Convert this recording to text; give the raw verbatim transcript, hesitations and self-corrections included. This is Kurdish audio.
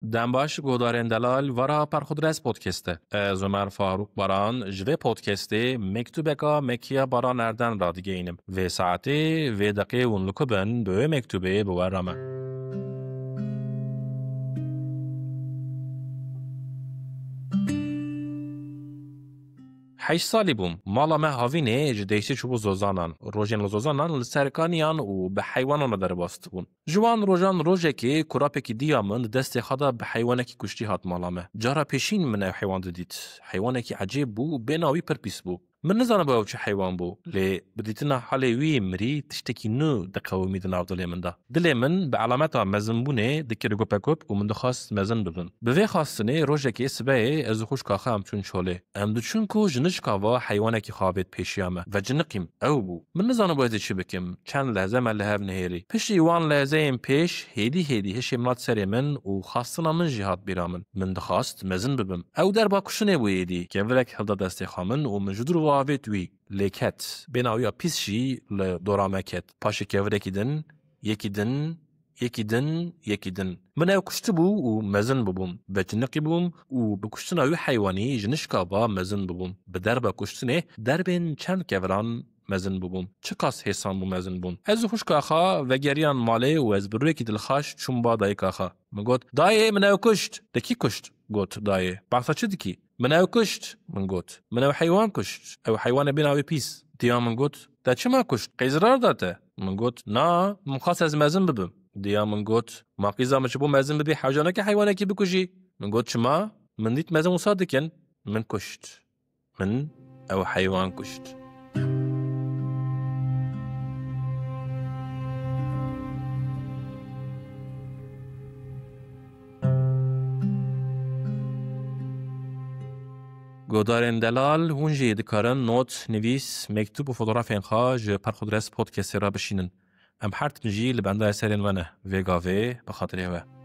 Dem baş, guhdarên delal, vara Perxudres Podcast e. Ez Omer Farûk Baran ji vê podcastê mektûbeka Mekiya Baran Erden radigihînim. Vê saetê, vê deqê hûn li ku bin, bi wê mektûbê bi we re me. Heşt salî bûm. Mala me havînê ji Dêşê çûbû Zozanan. Rojên li Zozanan li ser kaniyan û bi heywanan re derbas dibûn. Ji wan rojan rojekê kurapekî diya min di destê xwe de bi heywanekî kuştî hat mala me. Cara pêşîn min ew heywan didît. Heywanekî ecêb bû, bêhna wî pir pîs bû. Min nizanibû ew çi heywan bû, lê bi dîtina halê wî yê mirî tiştekî nû diqewimî di nav dilê min de. Dilê min bi elameta mezinbûnê dikir gopekop û min dixwest mezin bibim. Bi vê xwestinê rojekê sibehê ez û xwişka xwe em çûn çolê. Em diçûn ku ji nişka ve heywanekî xwe avêt pêşiya me. Veciniqîm, ew bû. Min nizanibû ez ê çi bikim. Çend lehze me li hev nihêrî. Piştî wan lehzeyên pêş, hêdî hêdî hişê min hat serê min û xwestina min jî hat bîra min. Min dixwest mezin bibim. Ew derba kuştinê bû êdî. Kevirek hilda destê xwe min û min ji dûr ve avêt wî. Lê ket. Bêhna wî ya pîs jî li dora me ket. Paşê kevirekî din, yekî din, yekî din, yekî din. Min ew kuştibû û mezin bibûm. Veciniqî bûm û bi kuştina wî heywanî ji nişka ve mezin bibûm. Bi derba kuştinê derbên çend keviran mezin bûbûm. Çiqas hêsan bû mezin bûn. Ez û xwişka xwe vegeriyan malê û ez bi rûyekî dilxweş çûm ba dayika xwe. Min got, "Dayê, min ew kuşt." "Te kî kuşt?" got dayê. "Behsa çi dikî?" "Min ew kuşt," min got. "Min ew heywan kuşt. Ew heywane bêhna wê pîs." Diya min got, "Te çima kuşt? Qey zirar da te?" Min got, "Na, min xwest ez mezin bibim." Diya min got, "Ma qîza min ji bo mezin bibî hewce nake heywanekî bikujî?" Min got, "Çima? Min dît mezin wisa dikin." Min kuşt. Min ew heywan kuşt. Godarên delal, hûn jî dikarin not, nivîs, mektûb û fotografên xwe ji Perxudres Podcastê re bişînin. Em her tim jî li benda eserên we ne. Vê gavê bi xatirê we.